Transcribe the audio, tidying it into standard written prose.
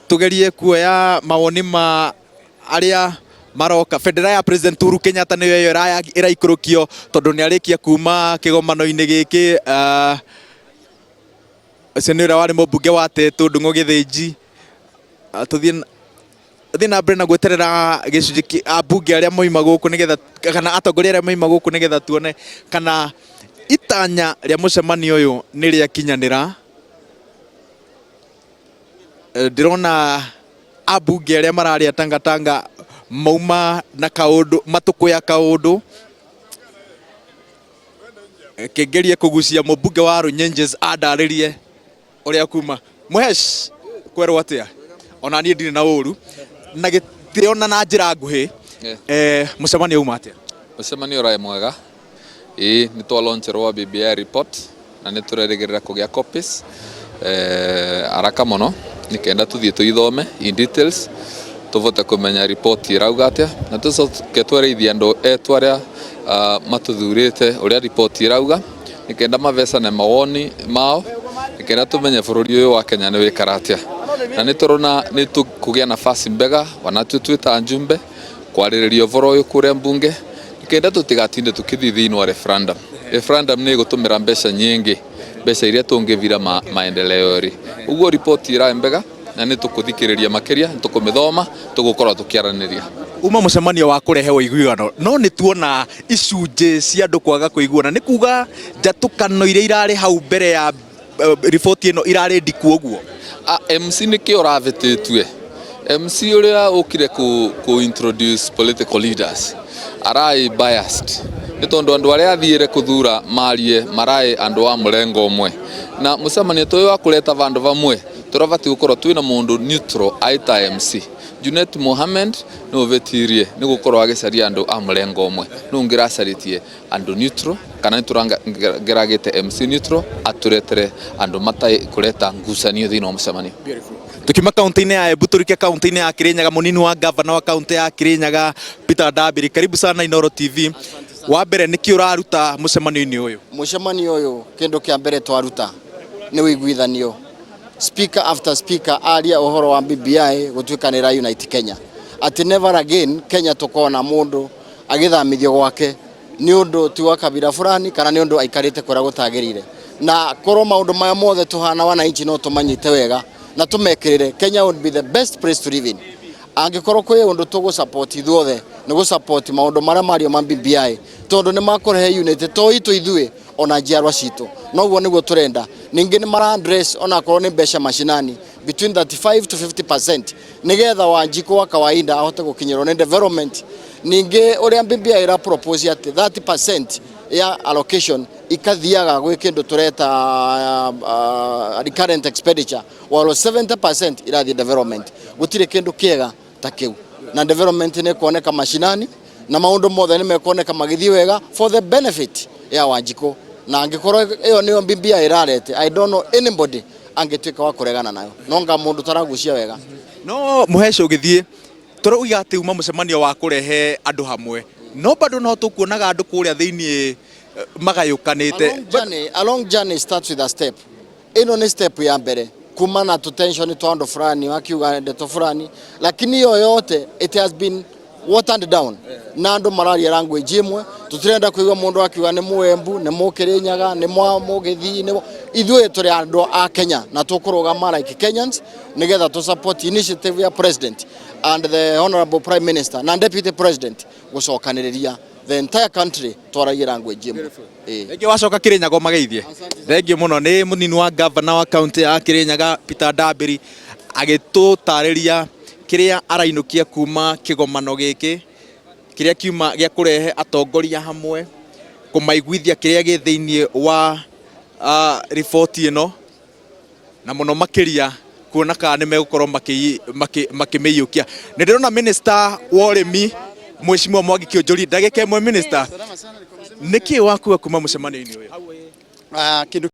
Tugerie kuoya mawoni ma arĩa maroka. Bendera ya President Uhuru Kenyatta nĩyo ĩyo ĩraikũrũkio tondũ nĩ arĩkia kuma kĩgomano-inĩ gĩkĩ. Ũcio nĩ ũrĩa warĩ mũmbunge wa Tetũ, Ndung'u Gĩthĩnji. Tũthiĩ na mbere na gweterera gĩcunjĩ ambunge arĩa moima gũkũ nĩgetha, kana atongoria arĩa moima gũkũ, nĩgetha tuone kana itanya rĩa mũcemanio ũyũ nĩ rĩakinyanĩra. Ndĩrona ambunge arĩa mararĩa tangatanga mauma na kaũndũ matũkũya kaũndũ. Kĩngerie kũgucia mũmbunge wa Runyenjes andarĩrie ũrĩa kuma. Mũhesh, kwerwo atĩa? Ona niĩ ndirĩ na ũru na gĩtĩo na na njĩra nguhĩ. Mũcemanio uma atĩa? Mũcemanio ũraĩ mwega. Ĩĩ, nĩ twalauncherwo BBI report na nĩ tũrerĩgĩrĩra kũgĩa copies haraka mũno nĩ kenda tũthiĩ tũithome in details, tũvote kũmenya report ĩrauga atĩa, na tũcoke twerithie andũ etu arĩa matũthurĩte ũrĩa report ĩrauga, nĩ kenda mavecane mawoni mao, nĩ kenda tũmenye bũrũri ũyũ wa Kenya nĩ wĩkara atĩa. Na nĩ tũrona nĩ tũkũgĩa nafasi mbega wanatuo twĩ ta njumbe kwarĩrĩria ũboro ũyũ kũrĩa mbunge, nĩ kenda tũtigatinde tũkĩthiĩ thĩinĩ wa referendum. Referendum nĩ ĩgũtũmĩra mbeca nyingĩ, mbeca iria tũngĩvira maendeleo rĩ. Ũguo riboti ĩraĩ mbega na nĩ tũkũthikĩrĩria makĩria, nĩ tũkũmĩthoma, tũgũkorwo tũkĩaranĩria. Uma mũcemanio wa kũrehe ũiguano, no nĩ tuona icunjĩ cia andũ kwaga kũiguana. Nĩ kuga njatũkano iria irarĩ hau mbere ya riboti ĩno irarĩ ndiku ũguo? MC nĩkĩ ũravĩtĩtue? MC ũrĩa ũkire ku introduce political leaders arai biased, nĩ tondũ andũ arĩa athiĩre kũthura marie maraĩ andũ a mũrengo ũmwe. Na mũcemanio ta ũyũ wa kũreta vandũ vamwe, tũrabatiĩ gũkorwo twĩna mũndũ neutral aita MC. Junet Mohamed nĩ ũvĩtirie nĩ gũkorwo agĩcaria andũ a mũrengo ũmwe. Nũ ũngĩracarĩtie andũ neutral, kana nĩ tũrangĩragĩte MC neutral atũretere andũ matarĩ kũreta ngucanio thĩinĩ wa mũcemanio. Tukiuma kaunti-inĩ ya Embu tũrike kaunti-inĩ ya Kirinyaga. Mũnini wa gavana wa kaunti ya Kirinyaga, Peter Ndambiri, karibu sana Inooro TV. Wa mbere, nĩkĩ ũraruta mũcemanio-inĩ ũyũ? Mũcemanio ũyũ, kĩndũ kĩa mbere twaruta nĩ ũiguithanio. Speaker after speaker aria ũhoro wa BBI gũtuĩka nĩ ĩra unite Kenya, atĩ never again Kenya tũkona mũndũ agĩthamithio gwake nĩ ũndũ ti wa kabira fulani kana nĩ ũndũ aikarĩte kũrĩa gũtagĩrĩire. Na korwo maũndũ maya mothe tũhana wananchi no tũmanyite wega na tũmekĩrĩre, Kenya would be the best place to live in. Angĩkorwo kwĩ ũndũ tũgũ support ithuothe, nĩ gũ support maũndũ marĩa mario ma BBI, tondũ nĩ makũrehe unity to itũ ithuĩ, ona njiarwa citũ. Noguo nĩguo tũrenda. Ningĩ nĩ mara address onakorwo nĩ mbeca mashinani between 35 to 50%, nigetha Wanjikũ wa kawaida ahote gũkinyĩrwo nĩ development. Ningĩ ũrĩa BBI ĩra propose atĩ 30% ya allocation ikathiaga gwĩ kĩndũ tũreta recurrent expenditure, while 70% irathiĩ development. Gũtirĩ kĩndũ kĩega ta kĩu, na development nĩ kuoneka mashinani na maũndũ mothe nĩ mekuoneka magĩthiĩ wega for the benefit ya Wanjikũ. Na angĩkorwo ĩyo nĩyo BBI ĩrarete, I don't know anybody angĩtuĩka wa kũregana nayo, no nga mũndũ taragucia wega. No mũhece ũgĩthiĩ tũrauga atĩ uma mũcemanio wa kũrehe andũ hamwe, no bado no tũkuonaga andũ kũrĩa thĩinĩ magayũkanĩte. A long journey starts with a step. Ĩno nĩ step ya mbere kuma na tutension twa andũ fulani wakiuga ndeto fulani, lakini hiyo yote it has been watered down na andũ mararia language ĩmwe. Tũtirenda kũigua mũndũ akiuga nĩ Mũembu, nĩ Mũkĩrĩnyaga, nĩ Mũgĩthii, nĩ ithuĩ tũrĩ andũ a Kenya na tũkũrũgama like Kenyans nĩgetha tũ support initiative ya president and the honorable prime minister na deputy president gũcokanĩrĩria the entire country twaragie language ĩmwe. Ĩĩ. Thengiũ, wacoka Kĩrĩnyaga ũmageithie. Thengiũ mũno. Nĩ mũnini wa gavana wa kaunti ya Kĩrĩnyaga, Peter Ndambĩri, agĩtũtarĩria kĩrĩa arainũkia kuma kĩgomano gĩkĩ kĩrĩa kiuma gĩa kũrehe atongoria hamwe, kũmaiguithia kĩrĩa gĩ thĩinĩ wa riboti ĩno, na mũno makĩria kuona kana nĩ megũkorwo makĩmĩiyũkia. Nĩ ndĩrona minister wa ũrĩmi, Mheshimiwa Mwangi Kĩũnjũri. Ndagĩka ĩmwe, minister, nĩkĩ wakuga kuma mũcemanio-inĩ ũyũ? Kĩndũ